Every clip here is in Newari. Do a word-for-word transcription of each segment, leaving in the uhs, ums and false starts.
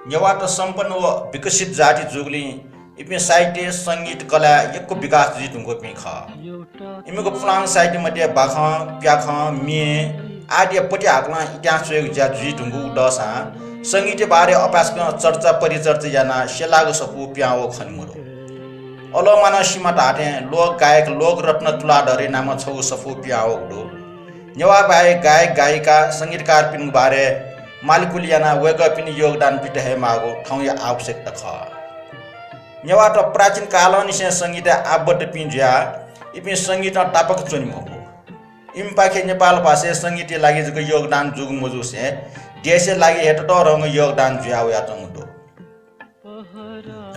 नेवाःत सम्पन्न व विकसित जाति जूगुलिं इपिं साहित्य, संगीत, कलाय् यक्व विकास जुइ धुंकूपिं खः। इमिगु पुलांगु साहित्य मध्ये बाखं, प्याखं, म्ये आदिया पति हाकलं इतिहास च्वयेगु ज्या जुइ धुंकूगु दःसां संगीतया बारे अपाय्सकं चर्चा परिचर्चा यानाः स्यलाःगु सफू पिहां वःगु खने मदु। अलोमानं सिमा धाःथें लोक गायक लोकरत्न तुलाधरया नामं छगू सफू पिहां वःगु दु। नेवाः भाय् गायक गायिका, संगीतकारपिनिगु बारे मालिकुलि यानाः वय्कःपिनि योगदान पित हयेमाःगु थौंया आवश्यकता खः। नेवाःत प्राचीन कालंनिसें संगीतय् आबद्धपिं जुयाः इपिं संगीतं तापाक च्वनी मखु। इमिपाखें नेपाल भाषाय् संगीतया लागि जक योगदान जूगु मजूसें देशया लागि हे ततःधंगु योगदान जुया वयाच्वंगु दु।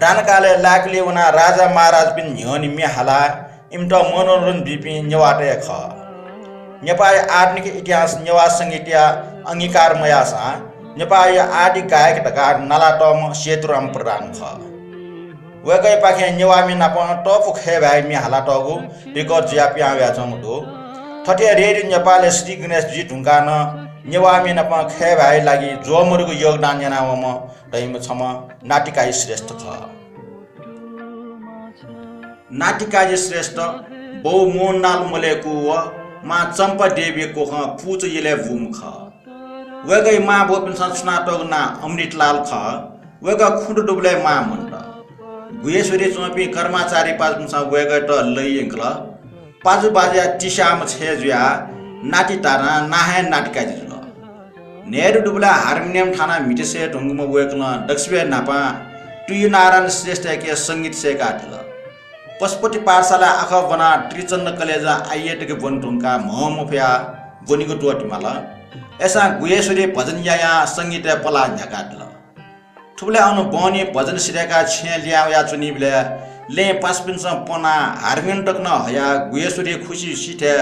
राणाकालय् लाय्कुलिइ वनाः राजा महाराजपिनि न्ह्यःने म्ये हालाः इमित मनोरञ्जन बीपिं नेवाःत हे खः। नेपाःया आधुनिक इतिहास नेवाः संगीतया अंगीकार मयाःसां नेपाःया आदि गायक धकाः नालातःम्ह सेतुराम प्रधान खः। वय्कःयापाखें नेवाः म्ये नाप तःपु खय् भाय् म्ये हालातःगु record जुयाः पिहां वयाच्वंगु दु। थथे रेडियो नेपालय् श्री गणेश जुइ धुंकाः नं नेवाः म्ये नाप खय् भाय्या लागि ज्वःमदुगु योगदान यानावंम्ह धइम्ह छम्ह नातिकाजी श्रेष्ठ खः। नातिकाजी श्रेष्ठ बौ मोहनलाल मलेकु व मां चम्पा देवीया कोखं पुचः यलय् बूम्ह खः। वय्कःया मांबौपिन्सं छुनातःगु नां अमृतलाल खः। वय्कः खुन्हु दुबलय् मां मन्त। गुह्येश्वरय् च्वंपिं कर्माचारी पाजुपिन्सं वय्कःयात लय् यंकल। पाजुबाजुया तिस्याःम्ह छय् जुयाः नाति तातां नां हे नातिकाजी जुल। न्हय्दँ दुबलय् हार्मोनियम थानाः म्हितय् सये धुंकूम्ह वय्कलं दक्वसिबय् न्हापां तुयुनारायण श्रेष्ठयाके संगीत सय्कादिल। पशुपति पाठशालाय् आखः ब्वनाः त्रिचन्द्र कलेजं आइए तक ब्वने धुंकाः म्ह मफयाः ब्वनीगु त्वःतिमाल। अय्सां गुह्येश्वरय् भजन यायां संगीतय् पलाः न्ह्याकादिल। थुबलय् अन बहनी भजन सिधय्काः छेँय् लिहां वयाच्वनीबलय् लँय् पासापिन्सं प्वनाः हार्मोनियम तक नं हयाः गुह्येश्वरया खुसि सिथय्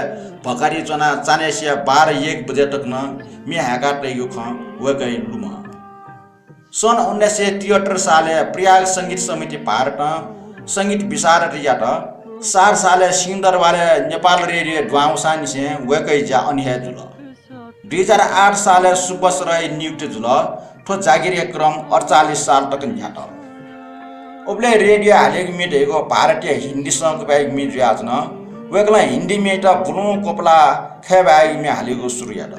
भकारि च्वनाः चान्हय्सिया बाह्र एक बजे तक नं म्ये हाय्कातयागु खँ वय्कःया लुमं। सन् उन्नाइस सय त्रिहत्तर सालय् प्रयाग संगीत समिति भारतं संगीत विशारद यात। साठ सालय् सिंहदरबारय् नेपाल रेडियो दुहां वःसांनिसें वय्कःया ज्या अन हे जुल। दुई हजार आठ सालय् सुब्बा सरया नियुक्ति जुल। थ्व जागिरया क्रम अठचालिस साल तक न्ह्यात। उबलय् रेडियो हालेगु म्ये धइगु भारतीय हिन्दी संकिपाया म्ये जुयाच्वन। वय्कलं हिन्दी म्येत बुलुं क्वपलाः खय् भाय्या म्ये हालेगु सुरु यात।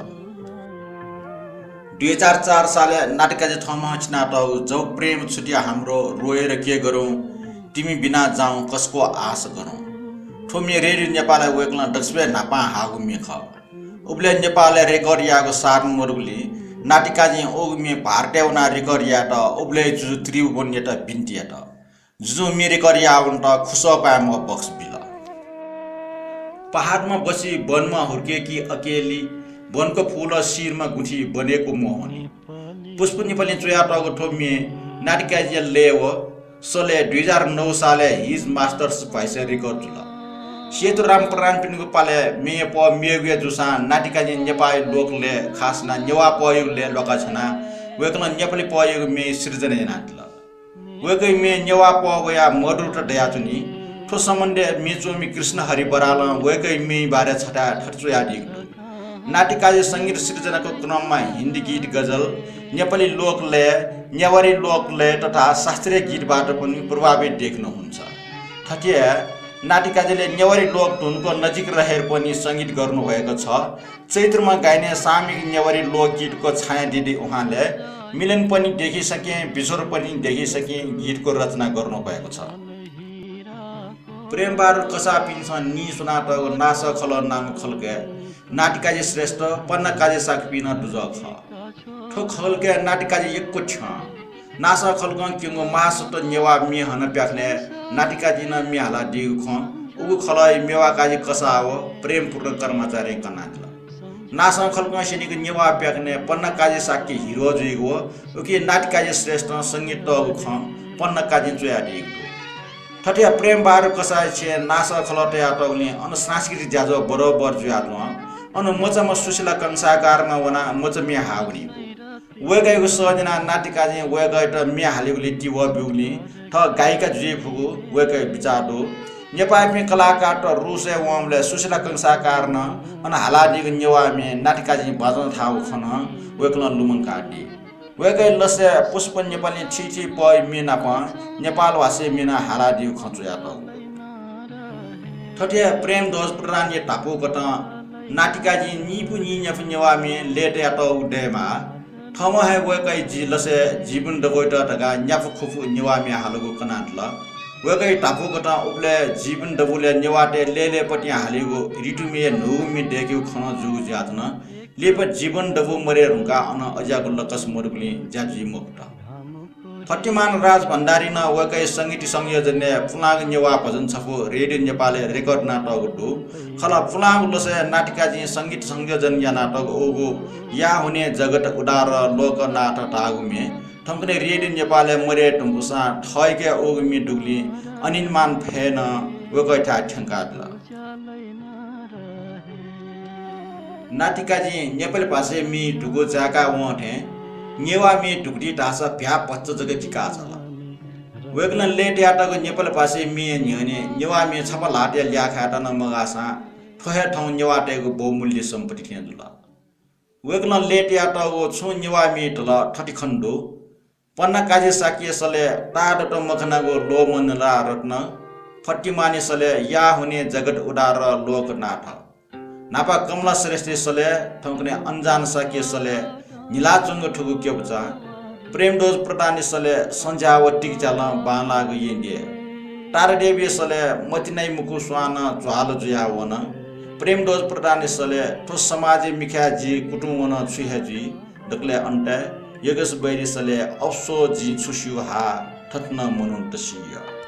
दुई हजार चार सालय् नातिकाजी थःम्हं चिनातःगु जब प्रेम छुट्या हाम्रो रोएर के गरौँ, तिमी बिना जाऊँ कसको आस गरौँ। थ्व म्ये रेडियो नेपालय् वय्कलं दक्वसिबय् न्हापां हाःगु म्ये खः। उबलय् नेपालय् record याःगु साधन मदुगुलिं नातिकाजीं उगु म्ये भारतय् वनाः record यायेत उबलय् जुजु त्रिभुवनयात बिन्ति यात। जुजुं म्ये record याःवनेत खुसः पाय्म्ह बक्स बिल। पहाडमा बसी वनमा हुर्केकी अकेली, वनको फूल शिरमा गुँथी बनेको मोहनी। पुष्प नेपालीं च्वयातःगु थ्व म्ये नातिकाजीया लय् व सलय् दुई हजार नौ सालय् His Master's Voice-य् record जुल। सेतुराम प्रधानपिनिगु पालय् म्येया पह मेगु हे जूसां नातिकाजीं नेपाःया लोकलय्, खास यानाः नेवाः पहयागु लय् ल्वाका छ्यनाः वय्कलं नेपाली पहयागु म्ये सिर्जना यानादिल। वय्कःया म्ये नेवाः पह वयाः मधुरता दयाच्वनी। थ्व सम्बन्धय् म्ये च्वमि कृष्ण हरि बरालं वय्कःया म्येया बारे छथाय् थथे च्वयादीगु दु। नातिकाजी संगीत सिर्जनाको क्रममा हिन्दी गीत गजल, नेपाली लोकलय, नेवारी लोकलय तथा शास्त्रीय गीतबाट पनि प्रभावित देख्नुहुन्छ। थथे नातिकाजीले नेवारी लोकधुनको नजिक रहेर पनि संगीत गर्नुभएको छ। चैत्रमा गाइने सामूहिक नेवारी लोकगीतको छायाँ दिँदै उहाँले मिलन पनि देखी सकें, बिछोड पनि देखी सकें गीतको रचना गर्नुभएको छ। प्रेमबहादुर कसाःपिन्सं नीस्वनातःगु नासः खलः नांगु खलकय् नातिकाजी श्रेष्ठ, पन्नाकाजी शाक्यपिं नं दुजः खः। थ्व खलकय् नातिकाजी यक्व थ्यं। नासः खलकं क्यंगु महासत्व नेवाः म्ये हना प्याखनय् नातिकाजीं नं म्ये हालादीगु खँ उगु खलःया मेवाकाजी कसाः व प्रेमपूर्ण कर्माचार्यं कनादिल। नासः खलकं स्यनीगु नेवाः प्याखनय् पन्नाकाजी शाक्य हिरो जुइगु व उकी नातिकाजी श्रेष्ठं संगीत तःगु खँ पन्नाकाजीं च्वयादीगु दु। थथे प्रेमबहादुर कसाःया छेँय् नासः खलः तयातःगुलिं अन सांस्कृतिक ज्याझ्वः बरोबर जुयाच्वन। अन मचाम्ह सुशीला कंसाकारम्ह वनाः मचा म्ये हाःवनीगु। वय्कःयागु सः न्यनाः नातिकाजीं वय्कःयात म्ये हालेगुली तिबः ब्यूगुलिं थः गायिका जुइ फुगु वय्कःया बिचाः दु। नेपाःपिं कलाकारत रूसय् वंबलय् सुशीला कंसाकारं अन हालादीगु नेवाः म्ये नातिकाजीं बाजं थाःगु खँ नं वय्कलं लुमंकादी। वय्‌कःया लसय् पुष्प नेपालीं थीथी पहःया म्ये नाप नेपाल भाषाया म्ये नं हालादीगु खँ च्वयातःगु। थथे प्रेमध्वज प्रधानया धापूकथं नातिकाजीं निपु निन्यापु नेवाः म्ये लय्‌तायातःगु दयेमाः। थःम्हं हे वय्‌कःया जि लसय् जीवन दब्वयेत धकाः न्यापु खुपु नेवाः म्ये हालागु कनादिल। वय्‌कःया धापूकथं उबलय् जीवन दबुलय् नेवाःतय् लय्‌लय्‌पतिं हालीगु ऋतु म्ये न्हूगु म्ये दय्‌केगु खँ नं जूगु जुयाच्वन। लिपा जीवन दबू मदये धुंकाः अन अज्याःगु लकस मदुगुलिं ज्या जुइ मखुत। फतिमान राजभण्डारीं नं वय्‌कःया संगीत संयोजनय् पुलांगु नेवाः भजन छपु रेडियो नेपालय् record यानातःगु दु। खला पुलांगु लसय् नातिकाजीं संगीत संयोजन यानातःगु उगु या हुने जगत उद्धार लोकनाथ धाःगु म्ये थौंकन्हय् रेडियो नेपालय् मदये धुंकूसां थःयाके उगु म्ये दुगुलिं अनिलमान फय् नं वय्‌कःयाथाय् थ्यंकादिल। नातिकाजीं नेपाली भाषाया म्ये धुकू जाय्‌का वं थें नेवाः म्ये धुकुति धाःसा भ्याः भचा जक किकाः छ्वल। वय्‌कलं लय्‌तायातःगु नेपाली भाषाया म्ये न्ह्यःने नेवाः म्ये छपा ल्हातय् ल्याः खायेत नं मगाःसां थ्व हे थौं नेवाःतय्‌गु बहुमूल्य सम्पत्ति थें जुल। वय्‌कलं लय्‌तायातःगु छुं नेवाः म्ये धल थथे खने दु। पन्ना काजी शाक्यया सलय् ताःदत मखनागु लोमनला रत्न, फतिमानया सलय् या हुने जगत उद्धार लोकनाथ। न्हापा कमला श्रेष्ठया सलय् थौंकन्हय् अन्जान शाक्यया सलय् न्हिलाच्वंगु थुगु क्यपुचा, प्रेमध्वज प्रधानया सलय् संझ्याः व तिकिझ्यालं बांलाःगु येँद्यः, तारादेवीया सलय् मतिनाइ मुकु स्वां नं झ्वाल जुयाः वन। प्रेमध्वज प्रधानया सलय् थ्व समाजया मिखाय् जि कुतुं वन छु हे जुइ दकलय् अन्तय् योगेश बैद्यया सलय् अप्सोस जिं छु स्यू हा थथे नं मनूत सिइ।